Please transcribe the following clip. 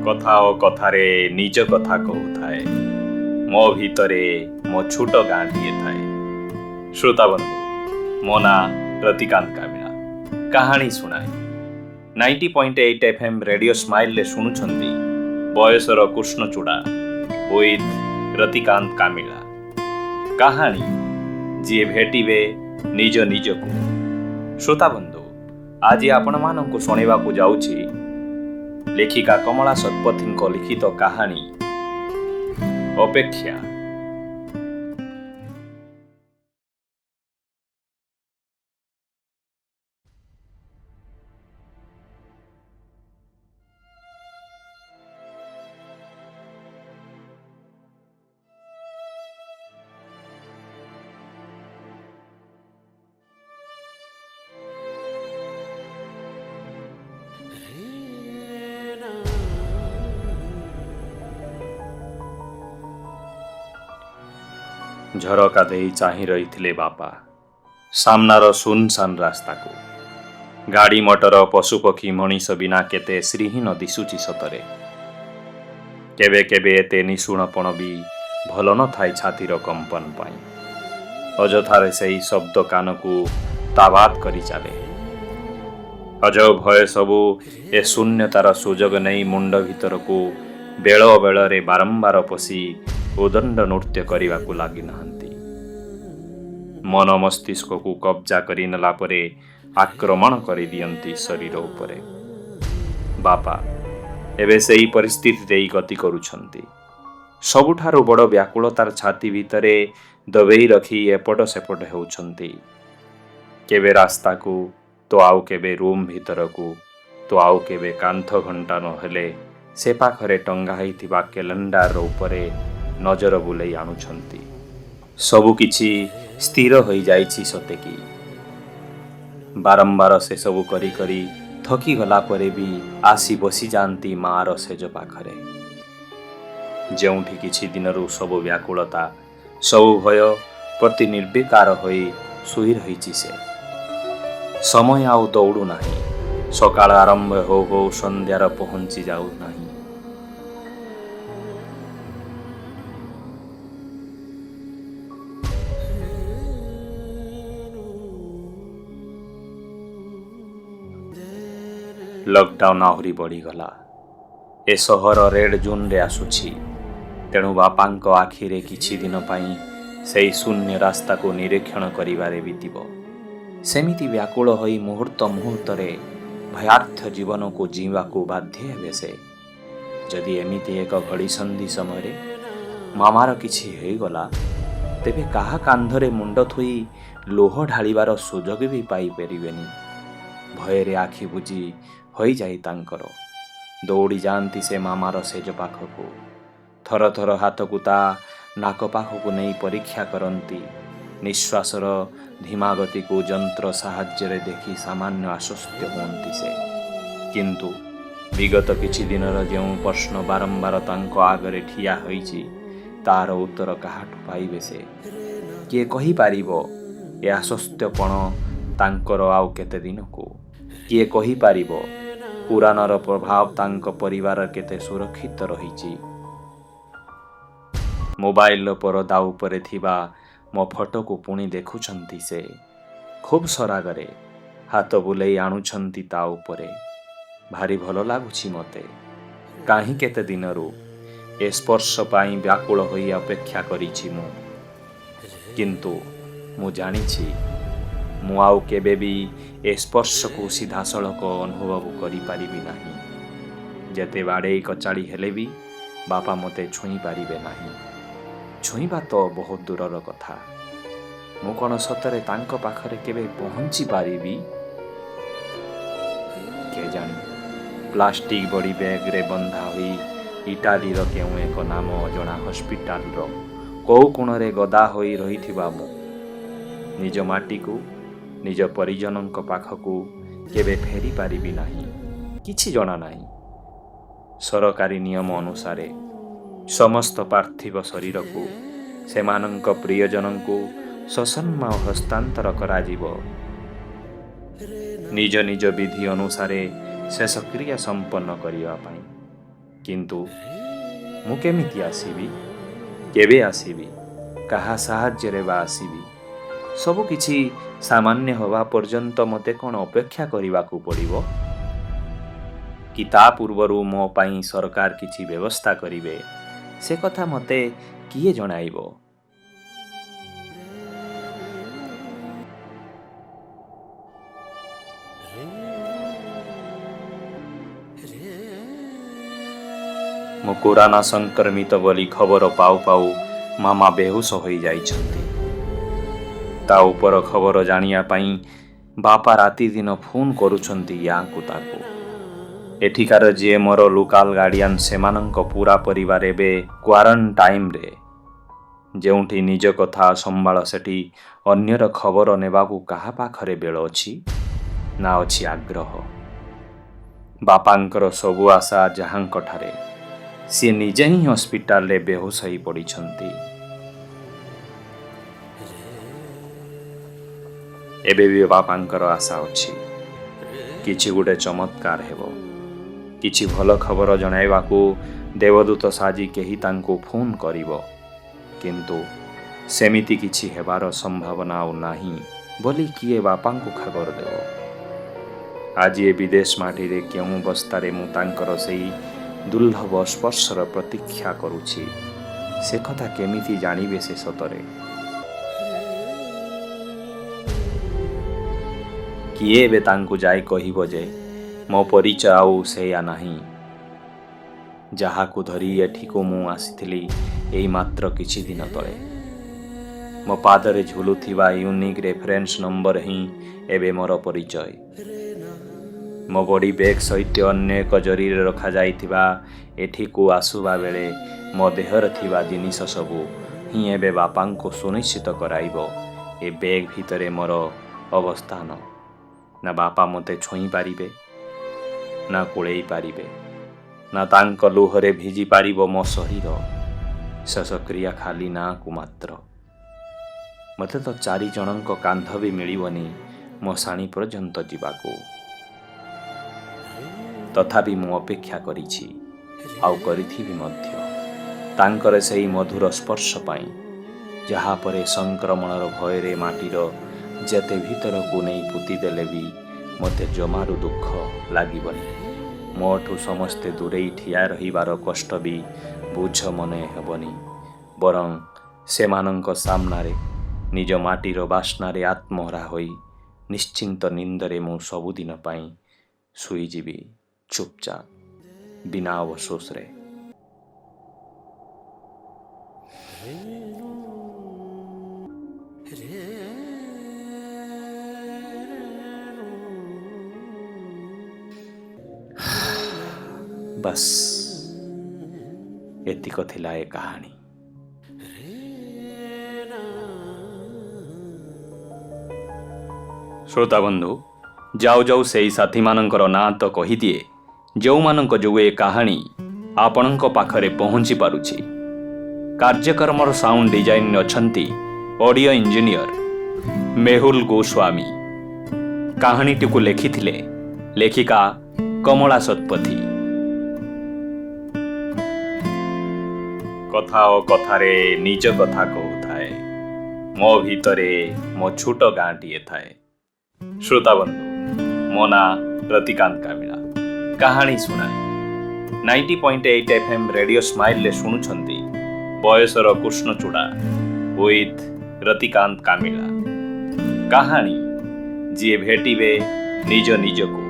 କଥା ଓ କଥାରେ ନିଜ କଥା କହୁଥାଏ, ମୋ ଭିତରେ ମୋ ଛୋଟ ଗାଁଟିଏ ଥାଏ। ଶ୍ରୋତା ବନ୍ଧୁ, ମୋ ନାଁ ରତିକାନ୍ତ କାମିଳା। କାହାଣୀ ଶୁଣାଏ 90.8 FM radio ସ୍ମାଇଲରେ ଶୁଣୁଛନ୍ତି ବୟସର କୃଷ୍ଣଚୂଡ଼ା ୱିଥ୍ ରତିକାନ୍ତ କାମିଳା। କାହାଣୀ ଯିଏ ଭେଟିବେ ନିଜ ନିଜକୁ। ଶ୍ରୋତା ବନ୍ଧୁ, ଆଜି ଆପଣମାନଙ୍କୁ ଶୁଣିବାକୁ ଯାଉଛି ଲେଖିକା କମଳା ଶତପଥୀଙ୍କ ଲିଖିତ କାହାଣୀ ଅପେକ୍ଷା। ଝରକା ଦେଇ ଚାହିଁ ରହିଥିଲେ ବାପା ସାମ୍ନାର ସୁନସାନ ରାସ୍ତାକୁ। ଗାଡ଼ି ମଟର, ପଶୁପକ୍ଷୀ, ମଣିଷ ବିନା କେତେ ଶ୍ରୀହୀନ ଦିଶୁଛି ସତରେ। କେବେ କେବେ ଏତେ ନିଶୁଣପଣ ବି ଭଲ ନଥାଏ ଛାତିର କମ୍ପନ ପାଇଁ। ଅଯଥାରେ ସେଇ ଶବ୍ଦ କାନକୁ ତାବାଦ କରି ଚାଲେ। ଅଜବ ଭୟ ସବୁ ଏ ଶୂନ୍ୟତାର ସୁଯୋଗ ନେଇ ମୁଣ୍ଡ ଭିତରକୁ ବେଳ ବେଳରେ ବାରମ୍ବାର ପଶି ଉଦଣ୍ଡ ନୃତ୍ୟ କରିବାକୁ ଲାଗିନାହାନ୍ତି। ମନ ମସ୍ତିଷ୍କକୁ କବ୍ଜା କରିନେଲା ପରେ ଆକ୍ରମଣ କରିଦିଅନ୍ତି ଶରୀର ଉପରେ। ବାପା ଏବେ ସେଇ ପରିସ୍ଥିତି ଦେଇ ଗତି କରୁଛନ୍ତି। ସବୁଠାରୁ ବଡ଼ ବ୍ୟାକୁଳତାର ଛାତି ଭିତରେ ଦବେଇ ରଖି ଏପଟ ସେପଟ ହେଉଛନ୍ତି। କେବେ ରାସ୍ତାକୁ ତ ଆଉ କେବେ ରୁମ୍ ଭିତରକୁ, ତ ଆଉ କେବେ କାନ୍ଥ ଘଣ୍ଟା ନହେଲେ ସେ ପାଖରେ ଟଙ୍ଗା ହେଇଥିବା କ୍ୟାଲେଣ୍ଡାର ଉପରେ ନଜର ବୁଲେଇ ଆଣୁଛନ୍ତି। ସବୁକିଛି ସ୍ଥିର ହୋଇଯାଇଛି ସତେ କି। ବାରମ୍ବାର ସେସବୁ କରି କରି ଥକିଗଲା ପରେ ବି ଆସି ବସିଯାଆନ୍ତି ମାଆର ଶେଜ ପାଖରେ, ଯେଉଁଠି କିଛି ଦିନରୁ ସବୁ ବ୍ୟାକୁଳତା, ସବୁ ଭୟ ପ୍ରତି ନିର୍ବିକାର ହୋଇ ଶୋଇ ରହିଛି ସେ। ସମୟ ଆଉ ଦୌଡ଼ୁନାହିଁ। ସକାଳ ଆରମ୍ଭ ହଉ ହଉ ସନ୍ଧ୍ୟାର ପହଞ୍ଚି ଯାଉନାହିଁ। ଲକଡାଉନ୍ ଆହୁରି ବଢ଼ିଗଲା। ଏ ସହର ରେଡ୍ ଜୋନ୍ରେ ଆସୁଛି। ତେଣୁ ବାପାଙ୍କ ଆଖିରେ କିଛି ଦିନ ପାଇଁ ସେଇ ଶୂନ୍ୟ ରାସ୍ତାକୁ ନିରୀକ୍ଷଣ କରିବାରେ ବିତିବ। ସେମିତି ବ୍ୟାକୁଳ ହୋଇ ମୁହୂର୍ତ୍ତ ମୁହୂର୍ତ୍ତରେ ଭୟାର୍ଥ ଜୀବନକୁ ଜିଇଁବାକୁ ବାଧ୍ୟ ହେବେ ସେ। ଯଦି ଏମିତି ଏକ ଘଡ଼ିସନ୍ଧି ସମୟରେ ମାମାର କିଛି ହୋଇଗଲା, ତେବେ କାହା କାନ୍ଧରେ ମୁଣ୍ଡ ଥୋଇ ଲୁହ ଢାଳିବାର ସୁଯୋଗ ବି ପାଇପାରିବେନି। ଭୟରେ ଆଖି ବୁଜି ହୋଇଯାଏ ତାଙ୍କର। ଦୌଡ଼ି ଯାଆନ୍ତି ସେ ମାମାର ଶେଜ ପାଖକୁ। ଥର ଥର ହାତକୁ ତା ନାକ ପାଖକୁ ନେଇ ପରୀକ୍ଷା କରନ୍ତି। ନିଶ୍ୱାସର ଧୀମା ଗତିକୁ ଯନ୍ତ୍ର ସାହାଯ୍ୟରେ ଦେଖି ସାମାନ୍ୟ ଆଶ୍ୱସ୍ତ ହୁଅନ୍ତି ସେ। କିନ୍ତୁ ବିଗତ କିଛି ଦିନର ଯେଉଁ ପ୍ରଶ୍ନ ବାରମ୍ବାର ତାଙ୍କ ଆଗରେ ଠିଆ ହୋଇଛି, ତାର ଉତ୍ତର କାହାଠୁ ପାଇବେ ସେ? କିଏ କହିପାରିବ ଏ ଆଶ୍ୱସ୍ତପଣ ତାଙ୍କର ଆଉ କେତେ ଦିନକୁ? କିଏ କହିପାରିବ ପୁରାଣର ପ୍ରଭାବ ତାଙ୍କ ପରିବାର କେତେ ସୁରକ୍ଷିତ ରହିଛି? ମୋବାଇଲର ପରଦା ଉପରେ ଥିବା ମୋ ଫଟୋକୁ ପୁଣି ଦେଖୁଛନ୍ତି ସେ। ଖୁବ୍ ସରାଗରେ ହାତ ବୁଲେଇ ଆଣୁଛନ୍ତି ତା ଉପରେ। ଭାରି ଭଲ ଲାଗୁଛି ମୋତେ। କାହିଁ କେତେ ଦିନରୁ ଏ ସ୍ପର୍ଶ ପାଇଁ ବ୍ୟାକୁଳ ହୋଇ ଅପେକ୍ଷା କରିଛି ମୁଁ। କିନ୍ତୁ ମୁଁ ଜାଣିଛି ମୁଁ ଆଉ କେବେ ବି ଏ ସ୍ପର୍ଶକୁ ସିଧାସଳଖ ଅନୁଭବ କରିପାରିବି ନାହିଁ। ଯେତେ ବାଡ଼େଇ କଚାଡ଼ି ହେଲେ ବି ବାପା ମୋତେ ଛୁଇଁ ପାରିବେ ନାହିଁ। ଛୁଇଁବା ତ ବହୁତ ଦୂରର କଥା। ମୁଁ କ'ଣ ସତରେ ତାଙ୍କ ପାଖରେ କେବେ ପହଞ୍ଚି ପାରିବି? କେଜାଣି। ପ୍ଲାଷ୍ଟିକ୍ ବଡ଼ି ବ୍ୟାଗ୍ରେ ବନ୍ଧା ହୋଇ ଇଟାଲୀର କେଉଁ ଏକ ନାମ ଅଜଣା ହସ୍ପିଟାଲର କେଉଁ କୋଣରେ ଗଦା ହୋଇ ରହିଥିବା ମୁଁ ନିଜ ମାଟିକୁ, ନିଜ ପରିଜନଙ୍କ ପାଖକୁ କେବେ ଫେରି ପାରିବି ନାହିଁ, କିଛି ଜଣା ନାହିଁ। ସରକାରୀ ନିୟମ ଅନୁସାରେ ସମସ୍ତ ପାର୍ଥିବ ଶରୀରକୁ ସେମାନଙ୍କ ପ୍ରିୟଜନଙ୍କୁ ସସମ୍ମାନ ହସ୍ତାନ୍ତର କରାଯିବ। ନିଜ ନିଜ ବିଧି ଅନୁସାରେ ଶେଷକ୍ରିୟା ସମ୍ପନ୍ନ କରିବା ପାଇଁ। କିନ୍ତୁ ମୁଁ କେମିତି ଆସିବି, କେବେ ଆସିବି, କାହା ସାହାଯ୍ୟରେ ବା ଆସିବି? ସବୁକିଛି ସାମାନ୍ୟ ହେବା ପର୍ଯ୍ୟନ୍ତ ମୋତେ କ'ଣ ଅପେକ୍ଷା କରିବାକୁ ପଡ଼ିବ କି ତା ପୂର୍ବରୁ ମୋ ପାଇଁ ସରକାର କିଛି ବ୍ୟବସ୍ଥା କରିବେ? ସେ କଥା ମୋତେ କିଏ ଜଣାଇବ? ମୁଁ କୋରାନା ସଂକ୍ରମିତ ବୋଲି ଖବର ପାଉ ପାଉ ମାମା ବେହୁସ ହୋଇଯାଇଛନ୍ତି। ତା ଉପର ଖବର ଜାଣିବା ପାଇଁ ବାପା ରାତିଦିନ ଫୋନ୍ କରୁଛନ୍ତି ୟାଙ୍କୁ ତାକୁ। ଏଠିକାର ଯିଏ ମୋର ଲୋକାଲ ଗାର୍ଡ଼ିଆନ୍, ସେମାନଙ୍କ ପୁରା ପରିବାର ଏବେ କ୍ୱାରେଣ୍ଟାଇନ୍ରେ। ଯେଉଁଠି ନିଜ କଥା ଅସମ୍ଭାଳ, ସେଠି ଅନ୍ୟର ଖବର ନେବାକୁ କାହା ପାଖରେ ବେଳ ଅଛି ନା ଅଛି ଆଗ୍ରହ? ବାପାଙ୍କର ସବୁ ଆଶା ଯାହାଙ୍କଠାରେ, ସିଏ ନିଜେ ହିଁ ହସ୍ପିଟାଲରେ ବେହୋସ ହୋଇ ପଡ଼ିଛନ୍ତି। ଏବେ ବି ବାପାଙ୍କର ଆଶା ଅଛି, କିଛି ଗୋଟେ ଚମତ୍କାର ହେବ, କିଛି ଭଲ ଖବର ଜଣାଇବାକୁ ଦେବଦୂତ ସାଜି କେହି ତାଙ୍କୁ ଫୋନ୍ କରିବ। କିନ୍ତୁ ସେମିତି କିଛି ହେବାର ସମ୍ଭାବନା ଆଉ ନାହିଁ ବୋଲି କିଏ ବାପାଙ୍କୁ ଖବର ଦେବ? ଆଜି ଏ ବିଦେଶ ମାଟିରେ କେଉଁ ଅବସ୍ଥାରେ ମୁଁ ତାଙ୍କର ସେଇ ଦୁର୍ଲଭ ସ୍ପର୍ଶର ପ୍ରତୀକ୍ଷା କରୁଛି, ସେ କଥା କେମିତି ଜାଣିବେ ସେ ସତରେ? କିଏ ଏବେ ତାଙ୍କୁ ଯାଇ କହିବ ଯେ ମୋ ପରିଚୟ ଆଉ ସେଇଆ ନାହିଁ, ଯାହାକୁ ଧରି ଏଠିକୁ ମୁଁ ଆସିଥିଲି ଏଇ ମାତ୍ର କିଛି ଦିନ ତଳେ? ମୋ ପାଦରେ ଝୁଲୁଥିବା ୟୁନିକ୍ ରେଫରେନ୍ସ ନମ୍ବର ହିଁ ଏବେ ମୋର ପରିଚୟ। ମୋ ବଡି ବ୍ୟାଗ୍ ସହିତ ଅନ୍ୟ ଏକ ଜରିରେ ରଖାଯାଇଥିବା ଏଠିକୁ ଆସିବା ବେଳେ ମୋ ଦେହରେ ଥିବା ଜିନିଷ ସବୁ ହିଁ ଏବେ ବାପାଙ୍କୁ ସୁନିଶ୍ଚିତ କରାଇବ ଏ ବ୍ୟାଗ୍ ଭିତରେ ମୋର ଅବସ୍ଥାନ। ନା ବାପା ମୋତେ ଛୁଇଁ ପାରିବେ, ନା କୋଳେଇ ପାରିବେ, ନା ତାଙ୍କ ଲୁହରେ ଭିଜି ପାରିବ ମୋ ଶରୀର। ଶେଷକ୍ରିୟା ଖାଲି ନାଁକୁ ମାତ୍ର। ମୋତେ ତ 4 ଜଣଙ୍କ କାନ୍ଧ ବି ମିଳିବନି ମଶାଣି ପର୍ଯ୍ୟନ୍ତ ଯିବାକୁ। ତଥାପି ମୁଁ ଅପେକ୍ଷା କରିଛି, ଆଉ କରିଥିବି ମଧ୍ୟ, ତାଙ୍କର ସେଇ ମଧୁର ସ୍ପର୍ଶ ପାଇଁ, ଯାହାପରେ ସଂକ୍ରମଣର ଭୟରେ ମାଟିର ଯେତେ ଭିତରକୁ ନେଇ ପୋତିଦେଲେ ବି ମୋତେ ଜମାରୁ ଦୁଃଖ ଲାଗିବନି। ମୋଠୁ ସମସ୍ତେ ଦୂରେଇ ଠିଆ ରହିବାର କଷ୍ଟ ବି ବୋଝ ମନେ ହେବନି, ବରଂ ସେମାନଙ୍କ ସାମ୍ନାରେ ନିଜ ମାଟିର ବାସ୍ନାରେ ଆତ୍ମହରା ହୋଇ ନିଶ୍ଚିନ୍ତ ନିନ୍ଦରେ ମୁଁ ସବୁଦିନ ପାଇଁ ଶୋଇଯିବି ଚୁପଚାପ, ବିନା ଅବଶୋଷରେ। ବାସ୍, ଏତିକ ଥିଲା ଏ କାହାଣୀ। ଶ୍ରୋତା ବନ୍ଧୁ, ଯାଉ ଯାଉ ସେଇ ସାଥୀମାନଙ୍କର ନାଁ ତ କହିଦିଏ ଯେଉଁମାନଙ୍କ ଯୋଗୁଁ ଏ କାହାଣୀ ଆପଣଙ୍କ ପାଖରେ ପହଞ୍ଚି ପାରୁଛି। କାର୍ଯ୍ୟକ୍ରମର ସାଉଣ୍ଡ ଡିଜାଇନ୍ ଅଛନ୍ତି ଅଡ଼ିଓ ଇଞ୍ଜିନିୟର ମେହୁଲ ଗୋସ୍ୱାମୀ। କାହାଣୀଟିକୁ ଲେଖିଥିଲେ ଲେଖିକା କମଳା ଶତପଥୀ। କଥା ଓ କଥାରେ ନିଜ କଥା କହୁଥାଏ, ମୋ ଭିତରେ ମୋ ଛୋଟ ଗାଁଟିଏ ଥାଏ। ଶ୍ରୋତା ବନ୍ଧୁ, ମୋ ନାଁ ରତିକାନ୍ତ କାମିଳା, କାହାଣୀ ଶୁଣାଏ 90.8 FM radio ସ୍ମାଇଲରେ ଶୁଣୁଛନ୍ତି ବୟସର କୃଷ୍ଣଚୂଡ଼ା ୱିଥ୍ ରତିକାନ୍ତ କାମିଳା। କାହାଣୀ ଯିଏ ଭେଟିବେ ନିଜ ନିଜକୁ।